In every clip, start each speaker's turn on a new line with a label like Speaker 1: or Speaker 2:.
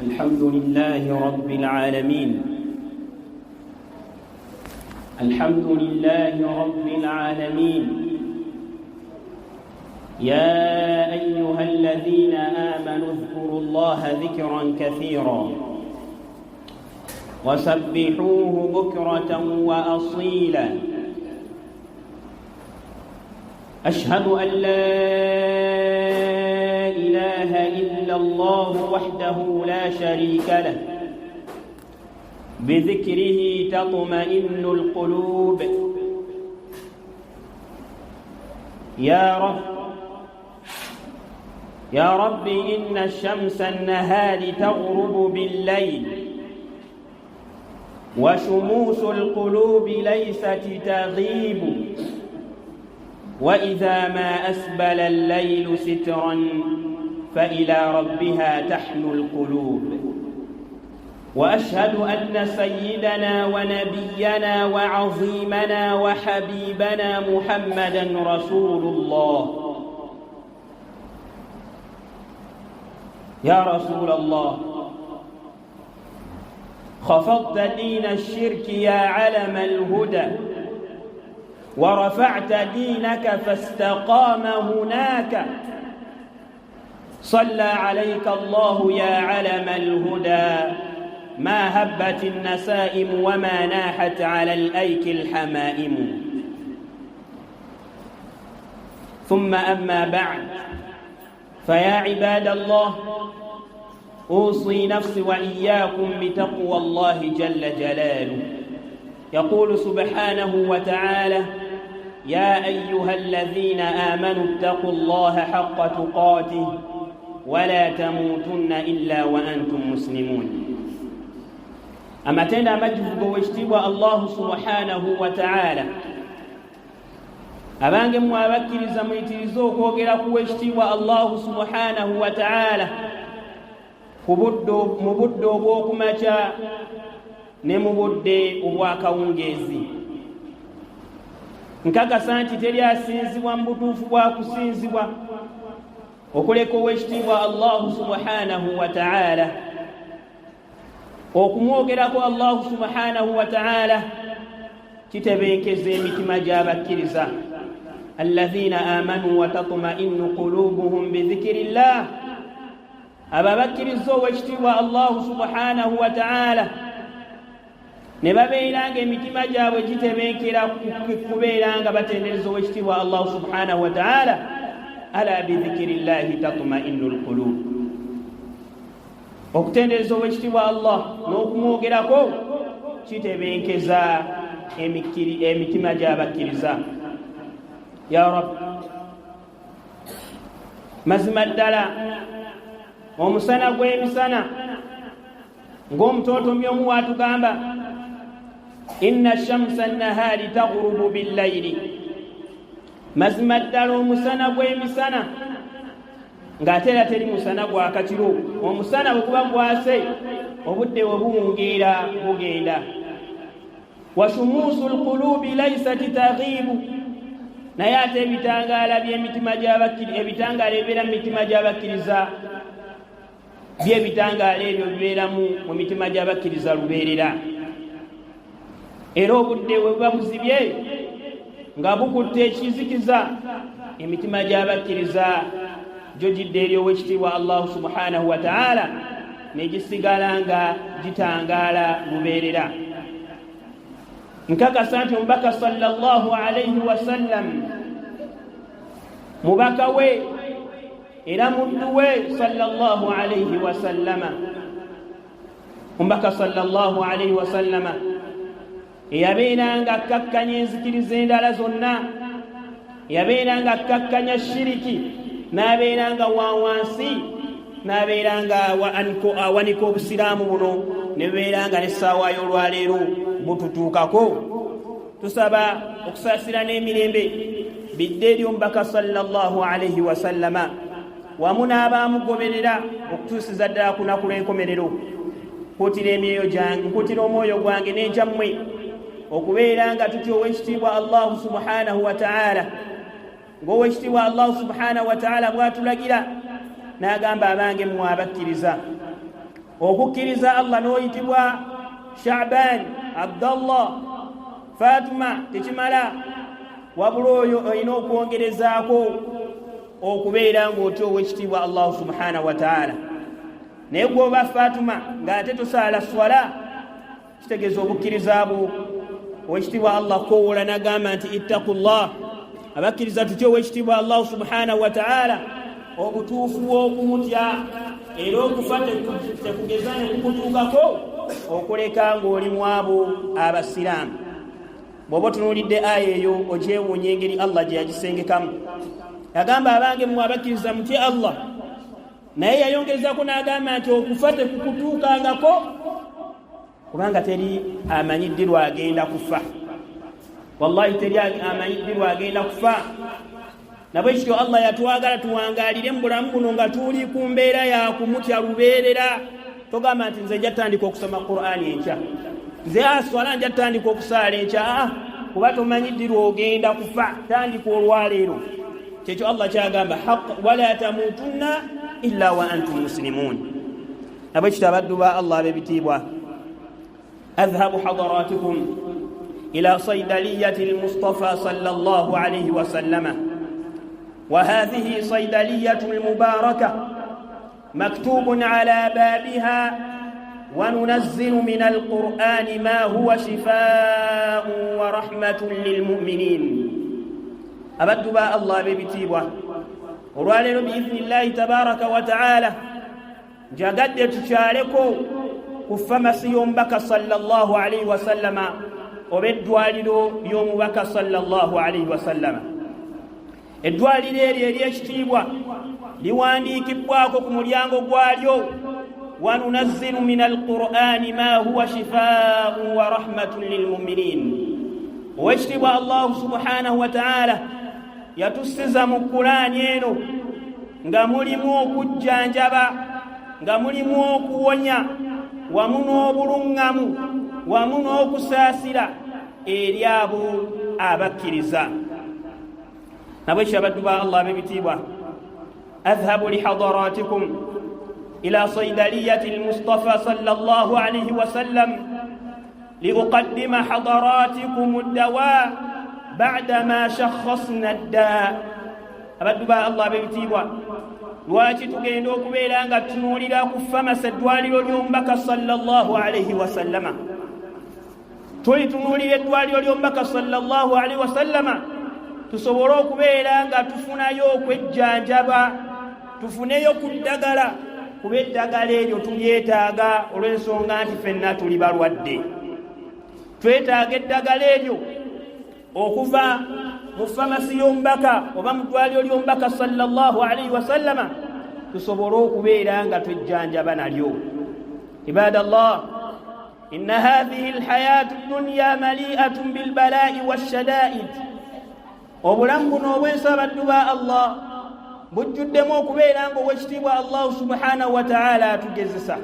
Speaker 1: الحمد لله رب العالمين، الحمد لله رب العالمين. يا أيها الذين آمنوا اذكروا الله ذكرا كثيرا وسبحوه بكرة وأصيلا. أشهد أن لا إله إلا الله وحده لا شريك له، بذكره تطمئن القلوب. يا رب يا رب، إن الشمس النهار تغرب بالليل، وشموس القلوب ليست تغيب، وإذا ما أسبل الليل سترا فإلى ربها تحنو القلوب. وأشهد أن سيدنا ونبينا وعظيمنا وحبيبنا محمدا رسول الله. يا رسول الله، خفضت دين الشرك يا علم الهدى، ورفعت دينك فاستقام هناك. صلى عليك الله يا علم الهدى، ما هبت النسائم وما ناحت على الأيك الحمائم. ثم أما بعد، فيا عباد الله، أوصي نفسي وإياكم بتقوى الله جل جلاله. يقول سبحانه وتعالى: يا أيها الذين آمنوا اتقوا الله حق تقاته ولا تموتن إلا وأنتم مسلمون. Amatendo amajjuvu g'owekitiibwa Allahu subhanahu wa ta'ala. Abange mmwe abakkiriza, muyitirize okwogera ku wekitiibwa Allahu subhanahu wa ta'ala mu budde obw'okumakya ne mu budde obw'akawungeezi. Nkakasa nti teri asinzibwa mu butuufu bwa kusinzibwa okuleka owekitiibwa Allahu subhanahu wa ta'ala. Okumwogerako Allahu subhanahu wa ta'ala kitebenkeza emitima gy'abakkiriza. Alladhina amanu wa tatma'innu qulubuhum bidhikrillah. Abo abakkiriza owekitiibwa Allahu subhanahu wa ta'ala ne babeera nga emitima gyabwe gitebenkera kubeera nga batendereza owekitiibwa Allahu subhanahu wa ta'ala. Ala bidhikrillahi tatma'innu lqulub. Okutendereza owekitiibwa Allah n'okumwogerako kitebenkeza emitima gy'abakkiriza. Ya Rab, mazima ddala omusana gw'emisana, ng'omutontomi omu waatugamba: inna shamsa nahaari taghrubu billayli. Mazima ddala omusana gw'emisana, ng'ate era teri musana gwakakiro, omusana bwe guba gwase obudde bwe buwungeera bugenda. Wa shumuusu lqulubi laisat taghiibu. Naye ate ebitangaala by'emitima gy'abakkiriza, ebitangaala ebibeera mu mitima gy'abakkiriza, byebitangaala ebyo bibeeramu mu mitima gy'abakkiriza lubeerera. Era obudde bwe buba buzibye nga bukutte ekizikiza, emitima gy'abakkiriza gyo gidda eri owekitiibwa Allahu subhanahu wa ta'ala ne gisigala nga gitangaala lubeerera. Nkakasa nti omubaka sallallahu alaihi wasallam mubaka we era muddu we sallallahu alaihi wasallama. Omubaka sallallahu alaihi wasallama eyabeeranga akkakkanya enzikiriza endala zonna, yabeeranga akkakkanya shiriki, n'abeeranga wa wansi, n'abeeranga awanika obusiraamu buno ne bubeeranga n'essaawa y'olwaleero bututuukako. Tusaba okusaasira n'emirembe bidde eri omubaka sallallahu alaihi wasallama wamu n'abaamugoberera okutuusiza ddala ku lunaku lw'enkomerero. Nkuutira emyoyo gyange, nkuutira omwoyo gwange n'egyammwe okubeera nga tutya owekitiibwa Allahu subhanahu wa ta'ala, ng'owekitiibwa Allahu subhanahu wa ta'ala bw'atulagira n'agamba: abange mmwe abakkiriza, Okukkiriza Allah n'oyitibwa Shaban, Abdallah, Fatuma tekimala, wabula oyo olina okwongerezaako okubeera ng'otya owekitiibwa Allahu subhanahu wataala. Naye gwoba Fatuma ng'ate tosaala swala, kitegeeza obukkiriza bwo. Owekitiibwa Allah kowoola n'agamba nti ittaqullah, abakkiriza tutya owekitiibwa Allahu subhanahu wataala obutuufu bw'okumutya, era okufa tekugeza ne kukutuukako okuleka ng'oli mu abo abasiraamu. Bw'oba otunuulidde aya eyo ogyewuunya engeri Allah gye yagisengekamu. Yagamba, abange mmwe abakkiriza, mutye Allah. Naye yayongerezako n'agamba nti okufa tekukutuukangako, kubanga teri amanyi ddi lwagenda kufa. Wallahi teri amanyi ddi lwagenda kufa. Nabwe kityo Allah yatwagala tuwangaalire mu bulamu buno nga tuli ku mbeera yakumutya lubeerera. Togamba nti nze nja tutandika okusoma Qur'ani enkya, nze aswala nja tutandika okusaala enkya, aa kuba tomanyi ddi lwogenda kufa. Tandika olwaleero. Kyekyo Allah kyagamba, haq wala tamutunna illa wa antum muslimun. Nabwe kityo abaddu ba Allah ab'ebitiibwa, adhhabu hadaratikum ila saydaliyati lmustafa sallallahu alayhi wasallama, wa hadhihi saydaliyatu lmubaraka مكتوب على بابها وننزل من القرآن ما هو شفاء ورحمة للمؤمنين. Abaddu ba Allah ab'ebitiibwa, olwaleero biidhnillahi tabaraka wa taala njagadde tukyaleko ku famasi y'omubaka sallallahu alaihi wasallama, oba eddwaliro ly'omubaka sallallahu alaihi wasallama. Eddwaliro eryo ery'ekitiibwa liwandiikibwako ku mulyango gwalyo, wanunazzilu min alqur'ani ma huwa shifaun wa rahmatun lilmuminin. Owekitiibwa Allahu subhanahu wa taala yatussiza mu Kulaani eno nga mulimu okujjanjaba, nga mulimu okuwonya, wamu n'obuluŋŋamu, wamu n'okusaasira eri abo abakkiriza. Nabwekyo abaddu ba Allah ab'ebitiibwa, adhhabu lihadaratikum ila saydaliyati lmustafa sallallahu alaihi wasallam liuqaddima hadaratikum ddawa bada ma shakhasna dda. Abaddu ba Allah ab'ebitiibwa, lwaki tugenda okubeera nga tutunuulira ku famasi, eddwaliro ly'omubaka sallallahu alaihi wasallama? Tulitunuulira eddwaliro ly'omubaka sallallahu alaihi wasallama tusobole okubeera nga tufunayo okwejjanjaba, tufuneyo ku ddagala, kuba eddagala eryo tulyetaaga olw'ensonga nti ffenna tuli balwadde. Twetaaga eddagala eryo okuva mu famasi y'omubaka oba mu ddwaliro ly'omubaka sallallahu alaihi wasallama tusobole okubeera nga twejjanjaba nalyo. Ibadallah, inna hathihi lhayatu dunya maliatun bilbalai washadaid. Obulamu buno obwensi, abaddu ba Allah, bujjuddemu okubeera nga owekitiibwa Allahu subhanahu wataala atugezesa.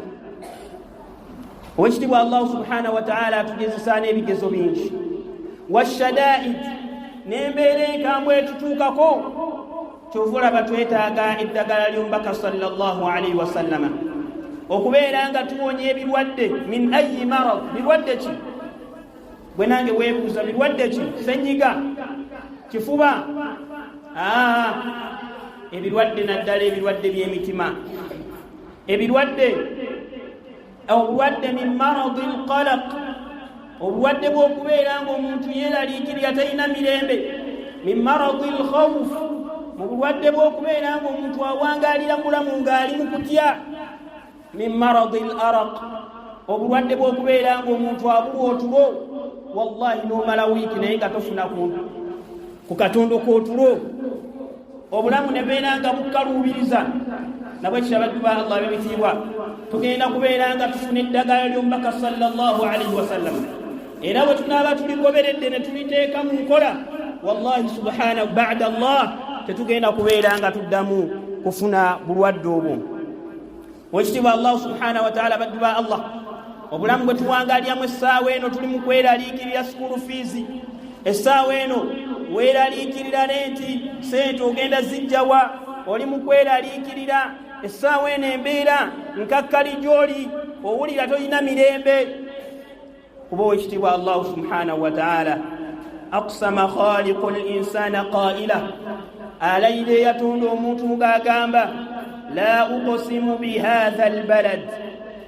Speaker 1: Owekitiibwa Allahu subhanahu wataala atugezesa n'ebigezo bingi, washadaid, n'embeera enkambwe etutuukako. Kyova olaba twetaaga eddagala ly'omubaka sallallahu alaihi wasallama okubeera nga tuwonya ebirwadde. Min ayi marad, birwadde ki? Bwe nange weebuuza, birwadde ki? Senyiga, kifuba, aa ebirwadde naddala ebirwadde by'emitima, ebirwadde, obulwadde min maradi lqalaq, obulwadde bw'okubeera nga omuntu yeeraliikirira, talina mirembe, min maradi lkhawf, mu bulwadde bw'okubeera nga omuntu awangaalira mulamu ng'ali mu kutya, min maradi l araq, obulwadde bw'okubeera nga omuntu abulwa otulo. Wallahi n'omala wiiki naye nga tofuna ku katondo k'otulo, obulamu ne beera nga bukkaluubiriza. Nabwekityo abaddu ba Allah ab'ebitiibwa, tugenda kubeera nga tufuna eddagala ly'omubaka sallallahu alaihi wasallam, era bwe tunaaba tuligoberedde ne tuliteeka mu nkola, wallahi subhanahu bada Allah tetugenda kubeera nga tuddamu kufuna bulwadde obwo. Wekitiibwa Allahu subhanahu wataala, abaddu ba Allah, obulamu bwe tuwangaliramu essaawa eno tuli mu kweraliikirira school fees. Essaawa eno weeraliikirira renti, sente ogenda zijjawa? Oli mu kweraliikirira. Essaawa eno embeera nkakkali gy'oli. Owulira tolina mirembe. Kuba owekitiibwa Allahu subhanahu wataala, aksama khaliqu linsana qaila, alayira eyatonda omuntu ng'agamba, la uqsimu bihatha albalad.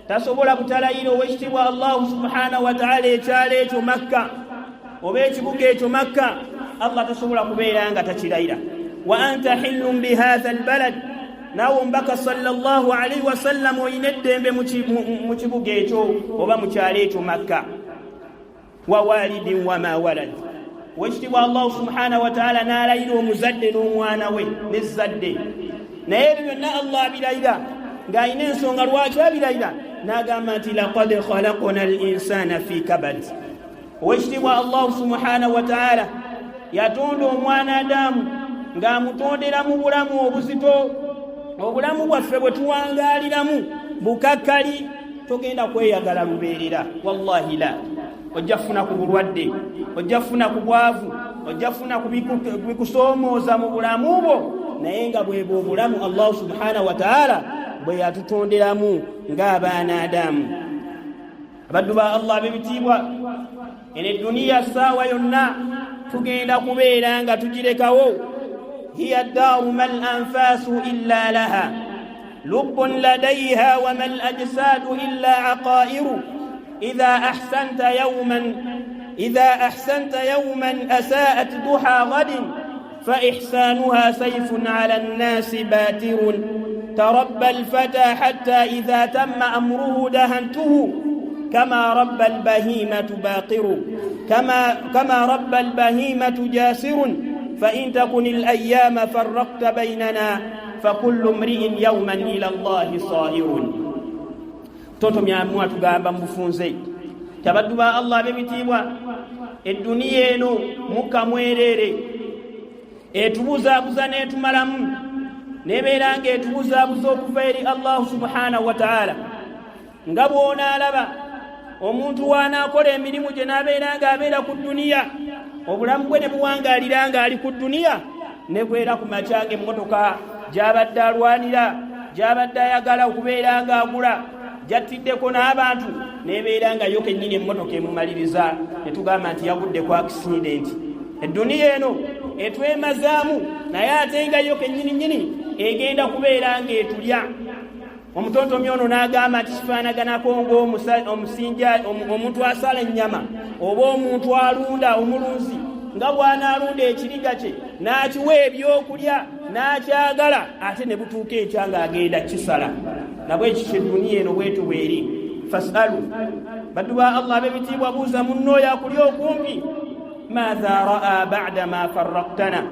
Speaker 1: Tasobola kutalayira owekitiibwa Allahu subhanahu wataala ekyalo ekyo Makka oba ekibuga ekyo Makka. Allah tasobola kubeera nga takirayira. Wa anta hillun bihatha albalad, naawe omubaka sallallahu alaihi wasallam olina eddembe mu kibuga ekyo oba mu kyalo ekyo Makka. Wa walidin wama walad, wekitibwa Allahu subhanahu wataala n'alayira omuzadde n'omwana we n'ezzadde. Naye ebyo byonna Allah abirayira ng'alina ensonga lwaki abirayira, n'agamba nti laqad khalaqna al insana fi kabad. Owekitiibwa Allahu subhanahu wataala yatonda omwana Adamu ng'amutondera mu bulamu obuzito. Obulamu bwaffe bwe tuwangaaliramu bukakkali, togenda kweyagala lubeerera, wallahi la. Ojja kufuna ku bulwadde, ojja kufuna ku bwavu, ojja kufuna ku bikusoomooza mu bulamu bwo, naye nga bwebwe obulamu Allahu subhanahu wataala bwe yatutonderamu ng'abaana Adamu. Abaddu ba Allah ab'ebitiibwa, eno eduniya saawa yonna tugenda kubeera nga tugirekawo. Hiya ddaaru mal anfaasu illa laha lubbun ladaiha wama l ajsaadu illa aqairu. Idha ahsanta yawman asaat duha gadin faihsanuha sayfun ala nnasi batirun. Tarabba alfata hatta idha tamma amruhu dahantuhu kama rabba albahimatu baqiru kama rabba albahimatu jasirun. Fain takun alayama farrakta bainana fakullu mriin yauman ila llahi sairun. Toto myamwa tugamba mu bufunze tabaddu ba Allah ab'ebitiibwa, edduniya eno mukka mwereere, etubuzaabuza n'etumalamu, nebeera nga etubuzaabuza okuva eri Allahu subhanahu wataala. Nga bw'onaalaba omuntu w'anaakola emirimu gye n'abeera ng'abeera ku dduniya, obulamu bwe ne buwangaalira ng'ali ku dduniya, ne bwera ku makya ng'emmotoka gy'abadde alwanira, gy'abadde ayagala okubeera ng'agula, gyattiddeko n'abantu, nebeera nga yo kennyini emmotoka emumaliriza, ne tugamba nti yagudde ku akisidenti. Edduniya eno etwemazaamu, naye ate nga yo kennyini nnyini egenda kubeera ng'etulya. Omutontomi ono n'agamba nti kifaanaganako ng'omusinja omuntu asala ennyama oba omuntu alunda, omulunzi nga bw'anaalunda ekiriga kye n'akiwa ebyokulya n'akyagala, ate ne butuuka enkya ng'agenda kisala. Nabwe ekikyo edduniya eno bwetu bweri. Fasalu, baddu ba Allah ab'ebitiibwa, buuza munno oyo akuli okumpi, maatha raa bada ma farraktana,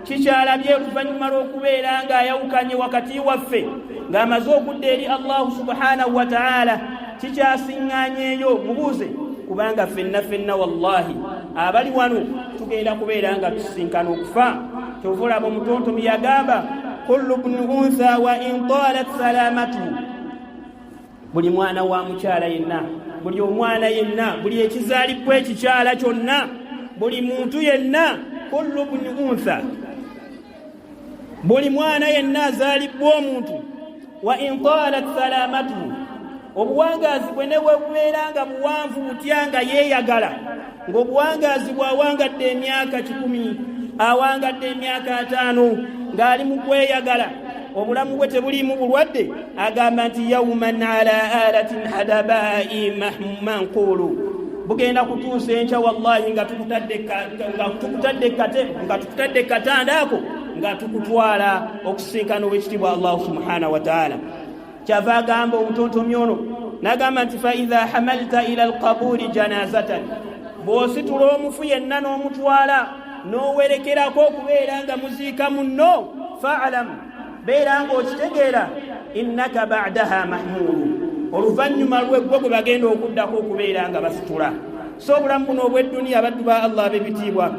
Speaker 1: kikyalabye oluvannyuma lw'okubeera ng'ayawukanye wakati waffe, ng'amaze okudda eri Allahu subhanahu wataala, kikyasiŋŋanyeeyo? Mubuuze, kubanga ffenna ffenna wallahi abali wano tugenda kubeera nga tusisinkana okufa. Kyova olaba omutontomi yagamba, kullu bnu untha wa in talat salamatuhu, buli mwana wa mukyala yenna, buli omwana yenna, buli ekizaalibwa ekikyala kyonna, buli muntu yenna, kullu bnu untha, buli mwana yenna azaalibwa omuntu, wa in talat salamatuhu, obuwangaazi bwe ne bwe bubeera nga buwanvu butya, nga yeeyagala, ng'obuwangaazi bw'awangadde emyaka 100, awangadde emyaka 50, ng'ali mu kweyagala, obulamu bwe tebuliimu bulwadde, agamba nti yauman ala alatin hadabai manqulu, bugenda kutuusa enkya wallahi nga tukutadde katanda ako, nga tukutwala okusinkana owekitiibwa Allahu subhanahu wataala. Kyava agamba omutontomi ono n'agamba nti faidha hamalta ila alqaburi janazatan, bw'ositula omufu yenna n'omutwala n'owerekerako okubeera nga muziika munno, faalam, beera ng'okitegeera, innaka badaha mahmulu, oluvannyuma lweggwe gwe bagenda okuddako okubeera nga basitula. So obulamu buno obw'edduniya, abaddu ba Allah ab'ebitiibwa,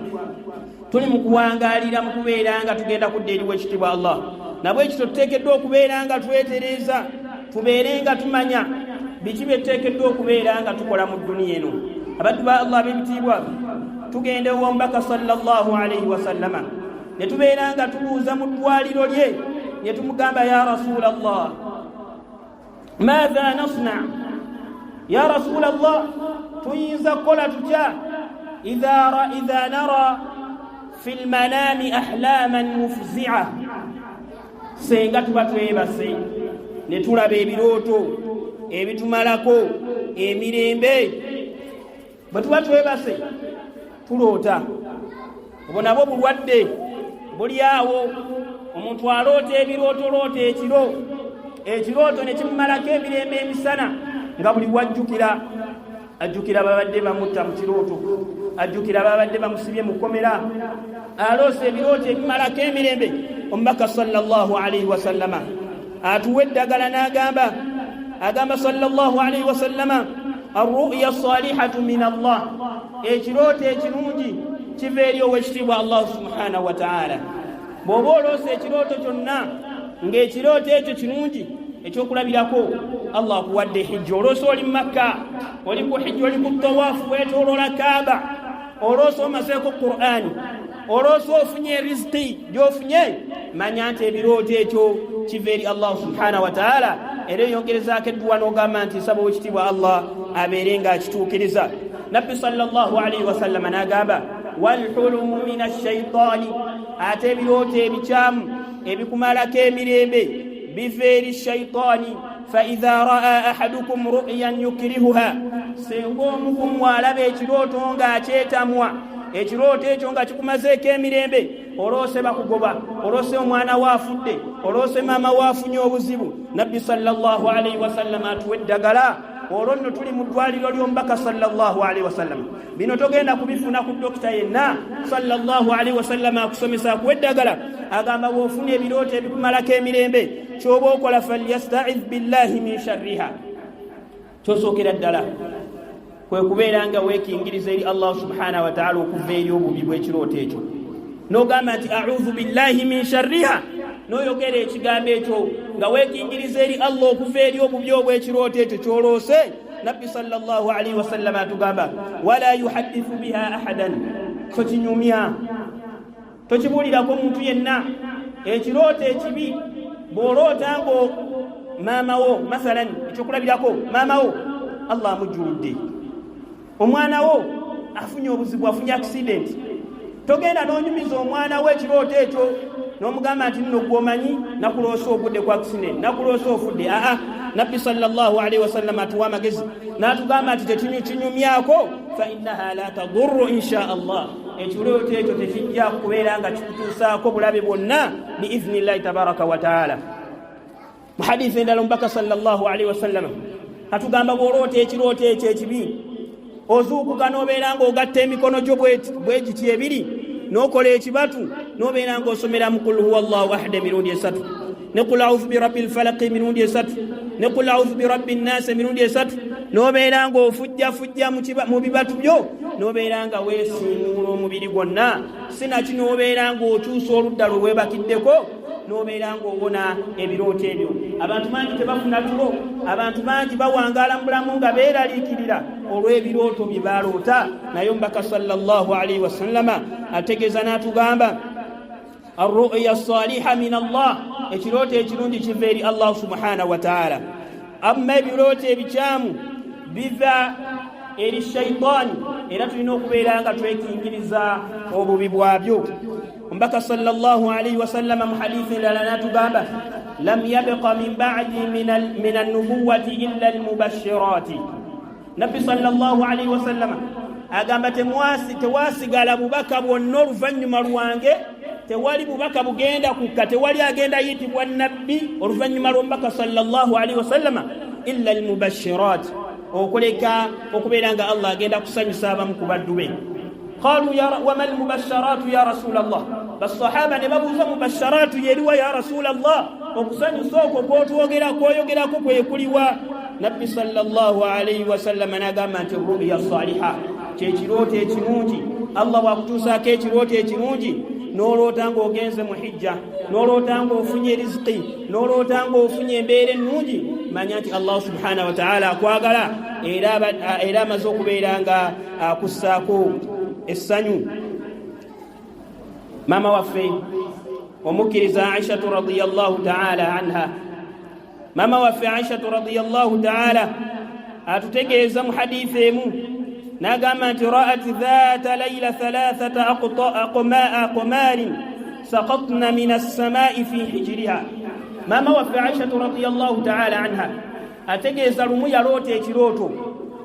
Speaker 1: tuli mu kuwangaalira mu kubeera nga tugenda kudda eriwo ekitiibwa Allah. Nabwe ekito tuteekeddwa okubeera nga twetereeza, tubeere nga tumanya biki bye tuteekeddwa okubeera nga tukola mu dduniya eno. Abaddu ba Allah ab'ebitiibwa, tugenda ew'omubaka sallallahu alaihi wasallama ne tubeera nga tubuuza mu ddwaliro lye, ne tumugamba, ya rasula Allah, maatha nasna? Ya rasula llah, tuyinza kukola tutya idha nara fi lmanami ahlaman mufzia, senga tuba twebase ne tulaba ebirooto ebitumalako emirembe? Bwe tuba twebase tuloota, obwo nabwo bulwadde buli awo. Omuntu aloota ebirootoloota ekiro, ekirooto ne kimumalako emirembe emisana, nga buli wajjukira ajjukira babadde bamutta mu kirooto, ajjukira babadde bamusibye mu kkomera, aloosa ebirooto ebimalako emirembe. Omubaka sallallahu alaihi wasallama atuwa eddagala n'agamba, agamba sallallahu alaihi wasallama, arruya salihatu min Allah, ekirooto ekirungi kiva eri owekitiibwa Allahu subhanahu wataala. Bw'oba oloosa ekirooto kyonna ng'ekirooto ekyo kirungi, ekyokulabirako, Allah akuwadde hijja, oloosa oli Makka, oli ku hijja, oli ku tawaafu, weetooloola Kaaba, oloosa omazeeko Qur'ani, oloosa ofunye riziki gy'ofunye, manya nti ebirooto ekyo kiva eri Allahu subhanahu wataala. Era eyongerezaako edduwa n'ogamba nti nsaba owekitiibwa Allah abeere ng'akituukiriza. Nabbi sallallahu alaihi wasallama n'agamba, walhulumu min ashaitaani, ate ebirooto ebikyamu ebikumalako emirembe biva eri shaitaani. Faidha raa ahadukum ru'yan yukrihuha, singa omu kummwe alaba ekirooto ng'akyetamwa, ekirooto ekyo nga kikumazeeko emirembe, oloose bakugoba, oloose omwana we afudde, oloose maama we afunye obuzibu, Nabbi sallallahu alaihi wasallama atuwa eddagala. Olwo nno tuli mu ddwaliro ly'omubaka sallallahu alaihi wasallam. Bino togenda kubifuna ku dokita yenna. Sallallahu alaihi wasallama akusomesa, akuwa eddagala, agamba bw'ofuna ebirooto ebikumalako emirembe, kyoba okola, falyastaidh billahi min sharriha, kyosookera ddala kwe kubeera nga weekingiriza eri Allah subhanahu wataala okuva eri obubi bw'ekirooto ekyo, n'ogamba nti audhu billahi min sharriha, n'oyogera ekigambo ekyo nga weekingiriza eri Allah okuva eri obubi obw'ekirooto ekyo kyoloose. Nabbi sallallahu alaihi wasallama atugamba, wala yuhaddithu biha ahadan, tokinyumya, tokibuulirako muntu yenna. Ekirooto ekibi, bw'oloota ngo maama wo mathalan, ekyokulabirako, maama wo Allah amujjuludde, omwana wo afunye obuzibu, afunye accident, togenda n'onyumiza omwana wo ekirooto ekyo n'omugamba nti nno gwomanyi nakuloosa ogudde ku accident, nakuloosa ofudde. Aa, Nabbi sallallahu alaihi wasallam atuwa amagezi n'atugamba nti tekinyumyako, fa innaha la tadurru insha Allah, ekirooto ekyo tekijja kubeera nga kikutuusaako bulabe bwonna biiznillahi tabaraka wataala. Mu hadithi endala, omubaka sallallahu alaihi wasallam atugamba bw'oloota ekirooto ekyo ekibi, ozuukuka n'obeera ng'ogatta emikono gyo bwe giti ebiri, n'okola ekibatu, n'obeera ng'osomera mu qul huwa llahu ahad emirundi esatu, ne qul audhu birabbi lfalaqi emirundi esatu, ne qul audhu birabbi nnasi emirundi esatu, n'obeera ng'ofujjafujja mu bibatu byo, n'obeera nga weesiimuula omubiri gwonna, sinaki n'obeera ng'okyusa oludda lwe weebakiddeko, n'obeera ng'owona ebirooto ebyo. Abantu bangi tebafuna tulo, abantu bangi bawangaala mu bulamu nga beeraliikirira olw'ebirooto bye baloota. Naye omubaka sallallahu alaihi wasallama ategeeza n'atugamba, arruya saliha min Allah, ekirooto ekirungi kiva eri Allah subhanahu wataala, amma ebirooto ebikyamu biva eri shaitaani, era tulina okubeera nga twekingiriza obubi bwabyo. Omubaka sallallahu alaihi wasallama mu hadithi endala n'atugamba, lam yabqa min badi min annubuwati illa almubashirati. Nabbi sallallahu alaihi wasallama agamba tewasigala bubaka bwonna oluvannyuma lwange, tewali bubaka bugenda kukka, tewali agenda yitibwa nabbi oluvannyuma lw'omubaka sallallahu alaihi wasallama illa almubashirat, okuleka okubeera nga Allah agenda kusanyusa abamu ku baddu be. Qalu, wama almubasharatu ya rasula llah? Basahaba ne babuuza, mubasharatu yeriwa ya rasula llah? Okusanyusa okwo kwotwogera kwoyogerako kwekuliwa? Nabbi sallallahu alaihi wasallama nagamba nti ruya saliha, kyekirooto ekirungi. Allah bwakutuusaako ekirooto ekirungi, n'oloota ng'ogenze mu hijja, n'oloota ng'ofunye riziki, n'oloota ng'ofunye embeera ennungi, manya nti Allah subhanahu wataala akwagala, era amaze okubeera nga akussaako essanyu. Maama waffe omukkiriza Aishatu radiallahu taala anha, maama waffe Aishatu radiallahu taala Atutegeeza mu hadithi emu n'agamba nti ra'at dhata laila thalathata aqmarin saqatna min assamai fi hijiriha. Maama waffe Aishatu radiallahu taala anha ategeeza lumu yaloota ekirooto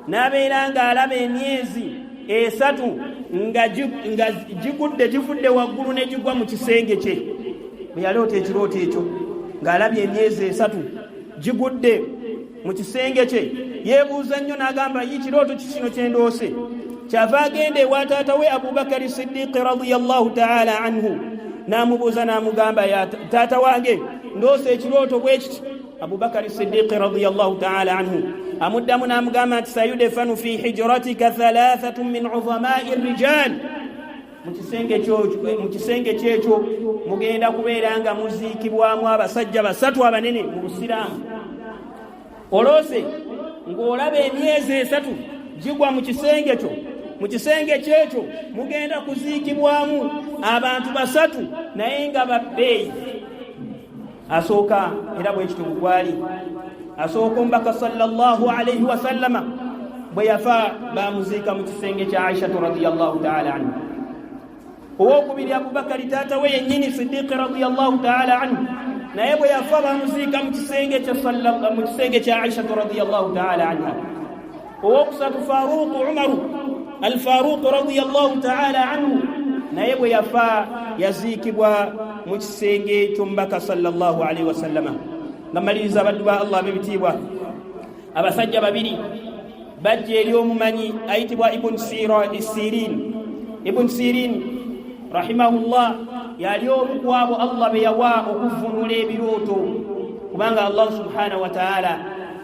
Speaker 1: n'abeera ng'alaba emyezi esatu nga gigudde givudde waggulu ne gigwa mu kisenge kye. Bwe yaloota ekirooto ekyo ng'alabye emyezi esatu gigudde mu kisenge kye, yeebuuza nnyo n'agamba, yi kirooto ki kino kye ndoose? Kyava agenda ewa taata we Abubakari Siddiqi radiyallahu taala anhu, n'amubuuza n'amugamba, ya taata wange, ndoose ekirooto bwe kiti. Abubakari Siddiqi radiyallahu taala anhu amuddamu n'amugamba nti sayudefanu fi hijratika thalathatun min uzamai rijal, mu kisenge kyekyo mugenda kubeera nga muziikibwamu abasajja basatu abanene mu Busiraamu. Oloose ng'olaba emyezi esatu gigwa mu kisenge kyo, mu kisenge kyekyo mugenda kuziikibwamu abantu basatu naye nga babbeeyi. Asooka, era bwe kityo gwali asooka, omubaka sallallahu alaihi wasallama bwe yafa bamuziika mu kisenge kya Aishatu radiyallahu taala anhu. Owokubiri Abubakari, taata we yennyini Sidiqi radiyallahu taala anhu, naye bwe yafa bamuziika mu kisenge kya Aishatu radiyallahu taala anha. Owokusatu Faruqu, Umaru Alfaruqu radiyallahu taala anhu, naye bwe yafa yaziikibwa mu kisenge ky'omubaka sallallahu alaihi wasallama. Nga maliriza, abaddu ba Allah ab'ebitiibwa, abasajja babiri bajja eri omumanyi ayitibwa Ibn Sirin. Ibn Sirin rahimahullah yali omu ku abo Allah be yawa okuvunula ebirooto, kubanga Allah subhanahu wa taala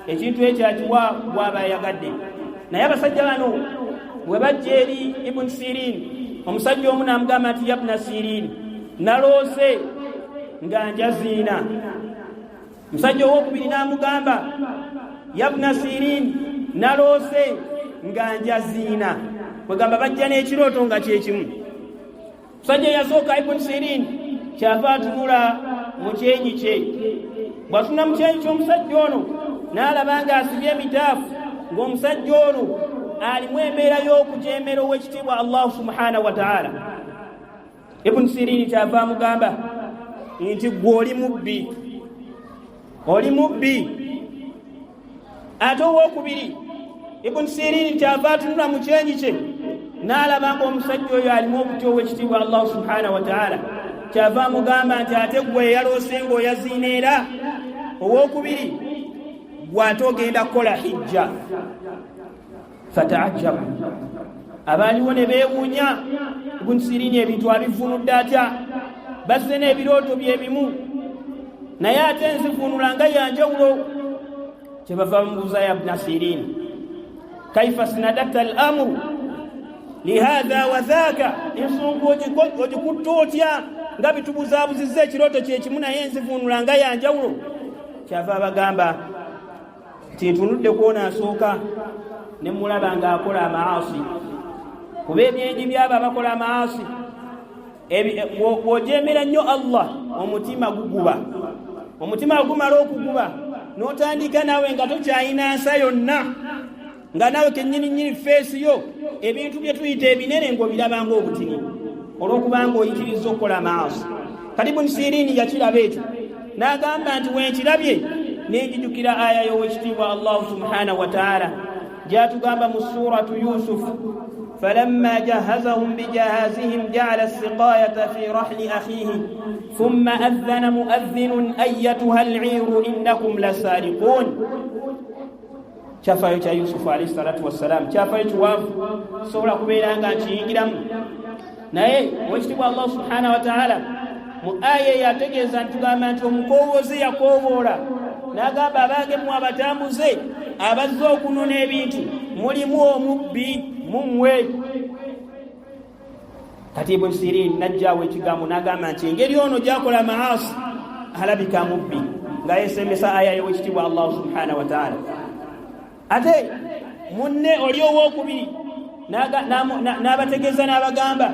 Speaker 1: ekintu ekyo akiwa gwaba ayagadde. Naye abasajja bano bwe bajja eri Ibn Sirin, omusajja omu n'amugamba nti, yabna Sirin, naloose nga njaziina. Musajja owokubiri n'amugamba, yabna Sirin, naloose nga njaziina. Kwegamba bajja n'ekirooto nga kyekimu. Musajja yasooka Ibuni Sirin kyava atunula mu kyenyi kye. Bw'atunula mu kyenyi ky'omusajja ono n'alaba ng'asibye emitaafu, ng'omusajja ono alimu embeera y'okujemera ow'ekitiibwa Allahu subhanahu wa taala. Ibuni Sirini kyava amugamba nti, gwe oli mubbi, oli mubbi. Ate owokubiri Ibuni Sirini kyava atunula mu kyenyi kye n'alaba nga omusajja oyo alimu okutya ow'ekitiibwa Allahu subhanahu wa taala, kyava amugamba nti, ate gwe eyaloose ng'oyaziina, era owokubiri, gwe ate ogenda kukola hijja. Fataajabu, abaaliwo ne beewuunya, Ibuni Sirini ebintu abivunudde atya? Bazze n'ebirooto bye bimu, naye ate nzivunula nga yanjawulo. Kyebava bamubuuza, ya bna Sirini, kaifa sinadatta al amuru lihatha wa dhaka, ensonga ogikutta otya nga bitubuzaabuzizza, ekirooto kyekimu naye nzivunula nga yanjawulo? Kyava abagamba nti, ntunudde kwona asooka ne mulaba ng'akola amaasi, kuba ebyenyi byabo abakola amaasi, bw'ojemera nnyo Allah omutima guguba. Omutima gumala okuguba n'otandika naawe nga tokyayina nsa yonna, nga naawe kennyini nnyini face yo ebintu bye tuyita ebinene ng'obiraba ng'obutini, olw'okubanga oyitiriza okukola amaaso. Kati Ibuni Sirini yakiraba ekyo n'agamba nti, wenkirabye nenjijukira aya y'owekitiibwa Allahu subhanahu wa taala gyatugamba mu Suratu Yusuf, falamma jahazahum bijahazihim jaala siqayata fi rahli akhihi thumma adhana muadhinun ayatuha aliru innakum lasariqun. Kyafaayo kya Yusufu alaihi salatu wassalam, kyafaayo kiwanvu, sobola kubeera nga nkiyingiramu, naye owekitiibwa Allah subhanahu wataala mu aya eyo ategeeza nti, tugamba nti omukowooze yakoowoola n'agamba, abange mmwe abatambuze abazze okunona ebintu, mulimu omubbi mummwe. Kati Ibuni Sirin najjaawo ekigambo n'agamba nti, engeri ono gyakola maasi alabika mubbi, nga yesembesa aya y'owekitiibwa Allah subhanahu wataala. Ate munne oli owokubiri n'abategeeza n'abagamba,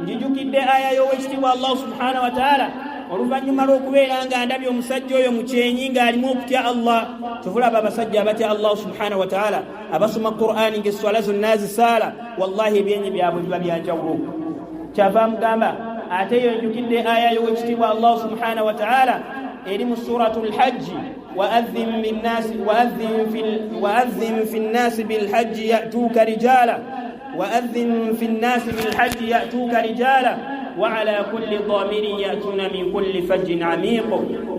Speaker 1: njijukidde aya y'owekitiibwa Allah subhanahu wataala. Oluvannyuma lw'okubeera nga ndabye omusajja oyo mu kyenyi ng'alimu okutya Allah. Kyova olaba abasajja abatya Allah subhanahu wataala, abasoma Qur'ani, ng'esswala zonna zisaala, wallahi ebyenyi byabwe biba byanjawulo. Kyava amugamba, ate eyo njukidde aya y'owekitiibwa Allah subhanahu wataala eri mu Suratu Lhajji: وأذن في الناس بالحج يأتوك رجالا، وأذن في الناس بالحج يأتوك رجالا وعلى كل ضامر يأتون من كل فج عميق.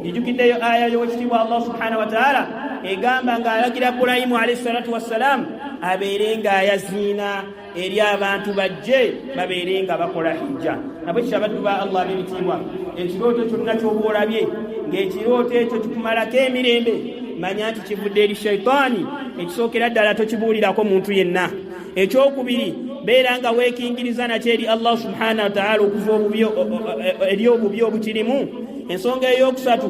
Speaker 1: Njijukiddeyo aya y'owekitiibwa Allah subhanahu wataala egamba ng'alagira Ibulayimu alaihi salatu wassalam abeere ng'ayaziina eri abantu bajje babeere nga bakola hijja. Nabwe kiki, abaddu ba Allah ab'ebitiibwa, ekirooto kyonna ky'oba olabye ng'ekirooto ekyo kikumalako emirembe, manya nti kivudde eri shaitaani. Ekisookera ddala, tokibuulirako muntu yenna. Ekyokubiri, beera nga weekingiriza nakyo eri Allah subhanahu wataala okuva eri obubi obukirimu. Ensonga eyokusatu,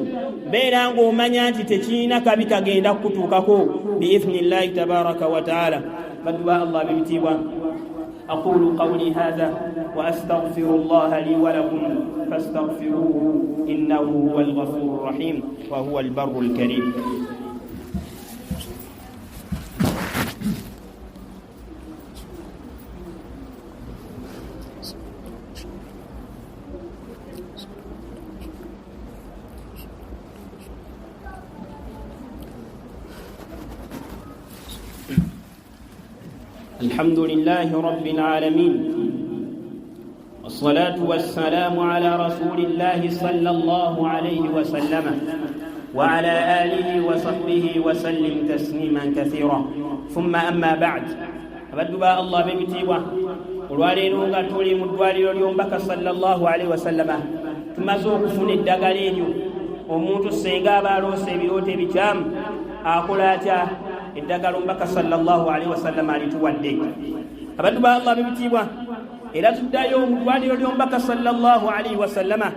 Speaker 1: beera ng'omanya nti tekirina kabi kagenda kukutuukako biithnillahi tabaraka wataala. Baddu ba Allah ab'ebitiibwa, أقول قولي هذا وأستغفر الله لي ولكم فاستغفروه إنه هو الغفور الرحيم وهو البر الكريم. الحمد لله رب العالمين، والصلاة والسلام على رسول الله صلى الله عليه وسلم وعلى آله وصحبه وسلم تسليما كثيرا، ثم أما بعد. Abaddu ba Allah b'ebitiibwa, olwaleero nga tuli mu ddwaliro ly'omubaka sallallahu alaihi wasallama, tumaze okufuna eddagala eryo. Omuntu senga aba aloosa ebirooto ebikyamu akola atya? Eddagala omubaka sallallahu alaihi wasallama alituwadde. Abaddu ba Allah b'ebitiibwa, era tuddayo mu ddwaliro ly'omubaka sallallahu alaihi wasallama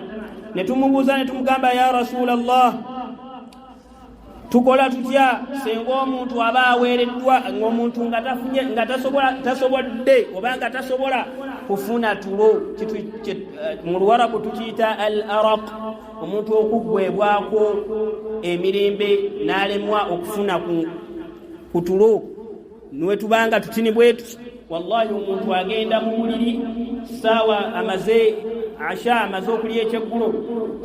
Speaker 1: ne tumubuuza ne tumugamba: ya rasulallah, tukola tutya senga omuntu aba aweereddwa, ng'omuntu nga tasobodde oba nga tasobola kufuna tulo? Mu Luwarabu tukiyita al araq, omuntu okuggwebwako emirembe n'alemwa okufuna ku tulo niwetubanga tutini bwetu. Wallahi omuntu agenda mu buliri saawa amaze asha, amaze okulya ekyeggulo,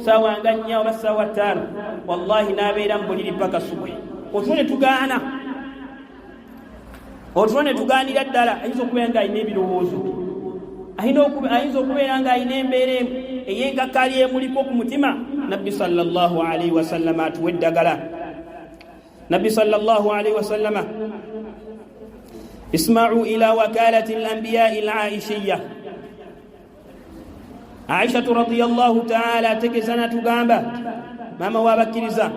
Speaker 1: saawa nga 4 oba saawa 5, wallahi n'abeera mu buliri paka subuhi. Otulo ne tugaana, otulo ne tugaanira ddala. Ayinza okubeera nga alina ebirowoozo, ayinza okubeera nga alina embeera ey'enkakali emuliko ku mutima. Nabbi sallallahu alaihi wasallama atuwa eddagala. Nabbi sallallahu alaihi wasallama, اسمعوا إلى وكالة الأنبياء العائشية، عائشة رضي الله تعالى تكزنا تغامبا ماما وابكرزا: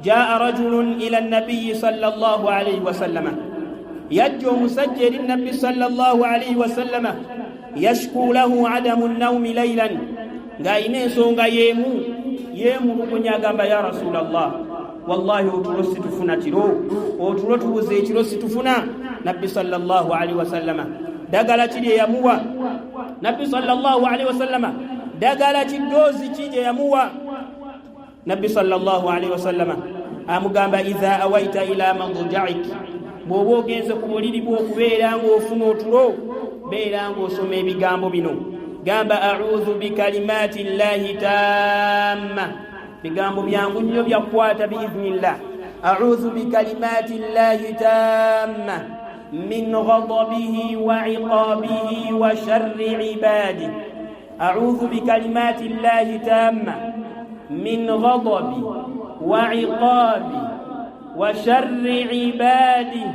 Speaker 1: جاء رجل إلى النبي صلى الله عليه وسلم، يجو مسجل النبي صلى الله عليه وسلم، يشكو له عدم النوم ليلا. Ng'ayina ensonga y'emu yeemulugunya, agamba: ya rasulallah, wallahi otulo situfuna kiro, otulo tubuze ekiro situfuna. Nabbi sallallahu alaihi wasallama ddagala ki lye yamuwa? Nabbi sallallahu alaihi wasallama ddagala ki, doozi ki gye yamuwa? Nabbi sallallahu alaihi wasallama amugamba: idha awaita ila madjaik, bw'oba ogenze ku buliri bw'okubeera ng'ofuna otulo, beera ng'osoma ebigambo bino. Gamba: audhu bikalimati llahi tamma. Bigambo byangu nnyo byakukwata biiznillah. Audhu bikalimati llahi tamma min ghadabihi wa iqabihi wa sharri ibadihi. Audhu bikalimati llahi tamma min ghadabi wa iqabi wa sharri ibadihi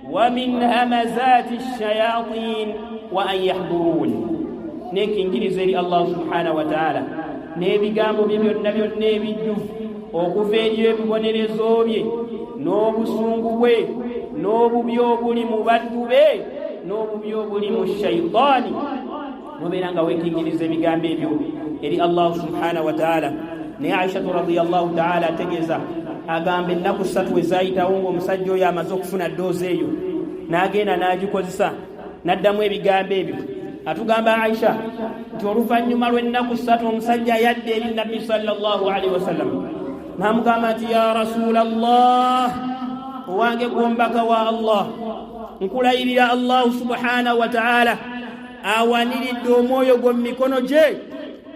Speaker 1: wa min hamazati shayatin wa an yahdurun. Nekingiriza eri Allah subhanahu wataala n'ebigambo bye byonna byonna ebijjuvu okuva eri ebibonerezo bye n'obusungu bwe n'obubi obuli mu baddu be n'obubi obuli mu shaitaani. Nobeera nga weekingiriza ebigambo ebyo eri Allah subhanahu wataala. Naye Aishatu radiallahu taala ategeeza, agamba ennaku 3 ezayitawo ng'omusajja oyo amaze okufuna ddoozi eyo, n'agenda n'agikozesa n'addamu ebigambo ebyo. Atugamba Aisha nti oluvannyuma lw'ennaku 3 omusajja yadda eri Nabbi sallallahu alaihi wasallam n'amugamba nti ya Rasulallah, owange gw'omubaka wa Allah, nkulayirira Allahu subhanahu wa ta'ala awaniridde omwoyo gwo mu mikono gye,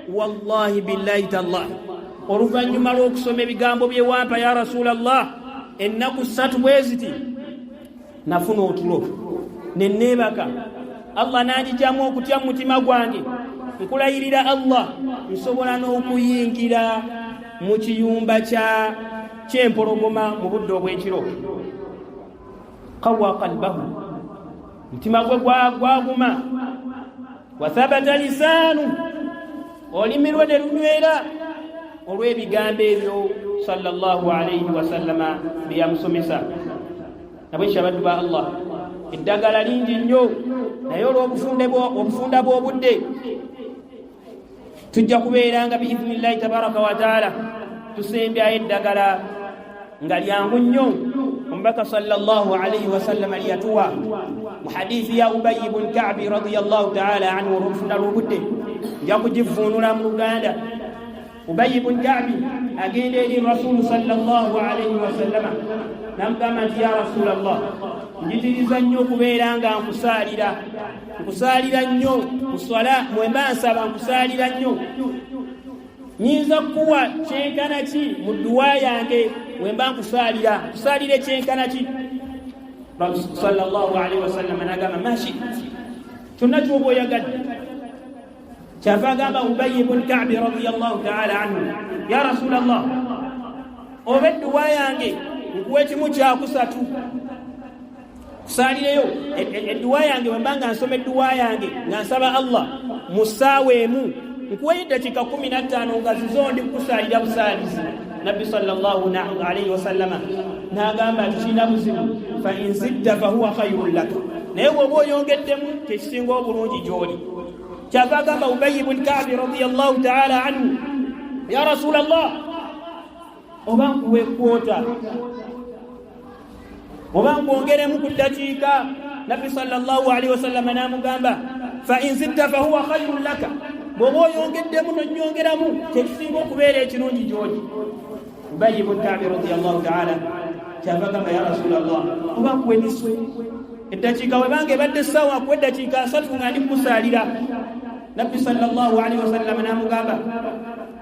Speaker 1: wallahi billahi tallahi, oluvannyuma lw'okusoma ebigambo bye wampa ya Rasulallah ennaku 3 bwe ziti nafuna otulo ne neebaka, Allah n'anjigyamu okutya mu mutima gwange. Nkulayirira Allah, nsobola n'okuyingira mu kiyumba ky'empologoma mu budde obw'ekiro. Qawa qalbahu, mutima gwe gwaguma. Wa thabata lisaanu, olulimi lwe ne lunywera olw'ebigambo ebyo sallallahu alaihi wasallama bye yamusomesa. Nabwekyo abaddu ba Allah, eddagala lingi nnyo, naye olw'obufunda bw'obudde tujja kubeera nga biidhnillahi tabaraka wa taala tusembyayo eddagala nga lyangu nnyo omubaka sallallahu alaihi wasallama lyeyatuwa mu hadithi ya Ubayi bun Kabi radiyallahu taala anhu. Olw'obufunda lw'obudde nja kugivuunula mu Luganda. Ubayi bun Kabi agenda eri Rasulu sallallahu alaihi wasallama namugamba nti ya Rasulallah, njitiriza nnyo okubeera nga nkusaalira, nkusaalira nnyo mu swala, mwemba nsaba nkusaalira nnyo, nyinza kukuwa kyenkana ki mu dduwa yange wemba nkusaalira, nkusaalira ekyenkana ki? Sallallahu alaihi wasallama nagamba mashi, kyonna kyoba oyagadde. Kyava agamba Ubayi bun Kabi radiyallahu taala anhu, ya Rasulallah, oba edduwa yange nkuwa ekimu kyakusatu kusaalireyo edduwa yange, wemba nga nsoma edduwa yange nga nsaba Allah mu ssaawa emu nkuweyo eddakiika 15 nga zizo ndi kukusaalira busaalizi. Nabbi sallallahu alaihi wasallama n'agamba nti kirina buzibu, fa in zidda fahuwa khairun laka, naye bw'oba oyongeddemu kyekisinga obulungi gy'oli. Kyava agamba Ubayi bun Kabi radiyallahu taala anhu, ya Rasulallah, oba nkuwa ekwota oba nkwongeremu ku ddakiika? Nabbi sallallahu alaihi wasallama n'amugamba fa in zidda fahuwa khairun laka, bw'oba oyongeddemu nonnyongeramu kyekisinga okubeera ekirungi gy'oli. Ubayi bun Kabi radiyallahu taala kyava agamba ya Rasulallah, oba nkuwa eniswe eddakiika, webanga ebadde essaawa nkuwa eddakiika 3 nga ndi kukusaalira. Nabbi sallallahu alaihi wasallama n'amugamba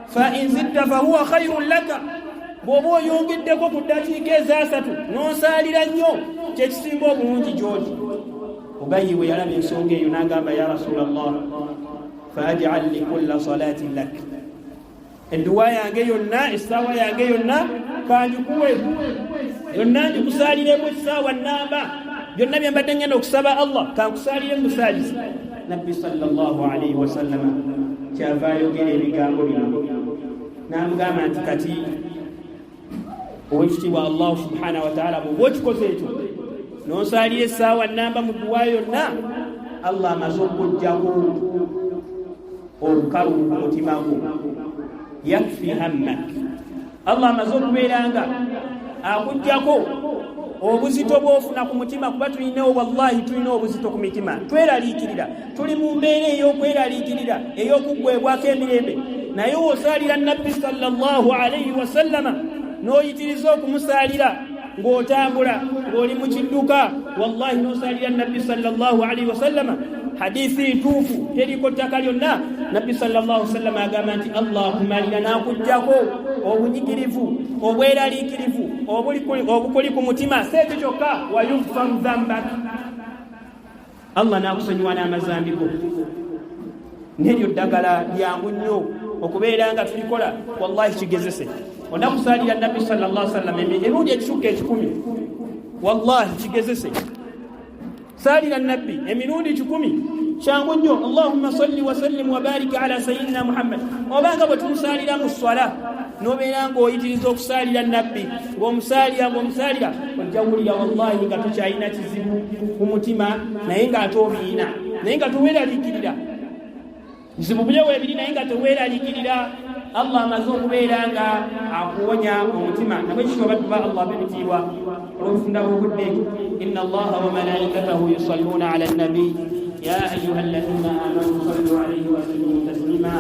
Speaker 1: fa in zidda fahuwa khairun laka, bw'oba oyongeddeko ku ddakiika ezasatu n'onsaalira nnyo kyekisinga obulungi gy'oli. Ubayi bwe yalaba ensonga eyo n'agamba ya Rasulallah, faajal likulla salatin lak, edduwa yange yonna, essaawa yange yonna kanjikuwe yonna, njikusaaliremu essaawa namba, byonna bye mbadde ngenda okusaba Allah kankusaalire musaalizi. Nabbi sallallahu alaihi wasallama kyava ayogera ebigambo bino n'amugamba nti kati owekitiibwa Allahu subhanahu wataala, bw'oba okikoze ekyo n'onsaalira essaawa namba mu dduwa yonna, Allah amaze okuggyako obukalu ku mutima gwo, yakfi hammak, Allah amaze okubeera nga akuggyako obuzito bw'ofuna ku mutima, kuba tulinawo, wallahi tulina obuzito ku mitima, tweraliikirira, tuli mu mbeera ey'okweraliikirira ey'okuggwebwako emirembe. Naye w'osaalira Nabbi sallallahu alaihi wasallama n'oyitiriza okumusaalira ng'otambula ng'oli mu kidduka, wallahi n'osaalira Nabbi sallallahu alaihi wasallama, hadithi ntuufu teriko ttaka lyonna, Nabbi sallallahu alaihi wasallama agamba nti Allah akumalira n'akuggyako obunyigirivu, obweraliikirivu obukuli ku mutima. Si ekyo kyokka, wa yughfaru dhambak, Allah n'akusonyiwa n'amazambi go. N'eryo ddagala lyangu nnyo okubeera nga tulikola, wallahi kigezese onakusaalira Nabbi sallallahu alaihi wasallam emirundi ekisukka 100, wallahi kigezese, saalira Nabbi emirundi 100, kyangu nnyo. Allahumma salli wa sallim wa barik ala sayyidina Muhammad. Obanga bwe tumusaalira mu swala n'obeera ng'oyitiriza okusaalira Nabbi, ng'omusaalira ng'omusaalira, ojja wulira wallahi nga tokyalina kizibu ku mutima, naye ng'ate obiina, naye nga teweeraliikirira bizibu byewo ebiri, naye nga teweeraliikirira, Allah amaze okubeera nga akuwonya omutima. Nabwe kityo abaddu ba Allah b'ebitiibwa, olw'obufunda bw'obudde, inna Allaha wa malaikatahu yusalluna ala nabi. Ya ayuha alladhina amanu sallu alayhi wa sallimu taslima.